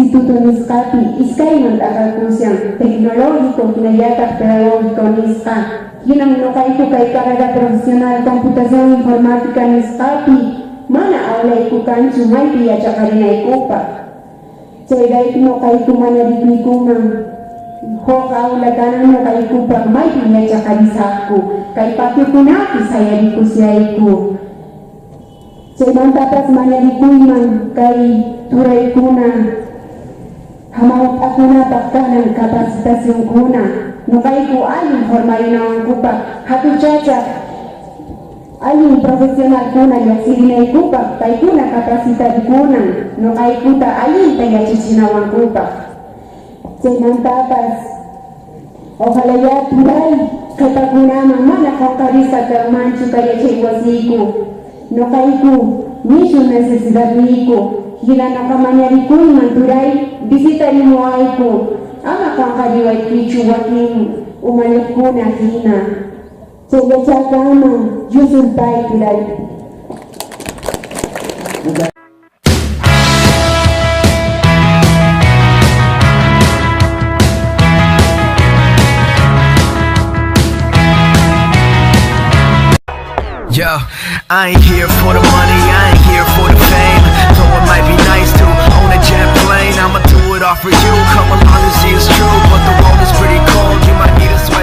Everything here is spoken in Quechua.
Instituto nisqapi iskayman t'aqakushan, tecnológico hinallataq pedagógico nisqa. Hinan ñuqayku kay carrera profesional computación informática nisqapi mana aulayku kanchu maypi yachaqarinaykupaq. Chayrayku ñuqayku mañarikuykuman huk aula kanan ñuqaykupaq maypim yachaqarisaqku, kay patiokunapi sayarikusyayku. Chaymantapas mañarikuyman kay turaykuna hamawt'akunapaq kanan capacitacionkuna, ñuqayku allin formarinawankupaq hatuchachaq allin profesionalkuna lluqsirinaykupaq paykuna capacitarikunan ñuqaykuta allinta yachachinawankupaq. Chaymantapas ojalá ya turay qhipakunaman mana qunqarisqa kanmanchu kay yachay wasiyku. Ñuqayku nishu necesidadniyku hina ñuqa mañarikuyman turay visitarimuwayku ama qunqariwaykichu wakin umalliqkuna hina. Chayllachakama yusulpay turay. Yo, I ain't here for the money, I ain't here for the fame. Though it might be nice to own a jet plane, I'ma do it all for you. Come along and see it's true, but the world is pretty cold. You might need a sweater.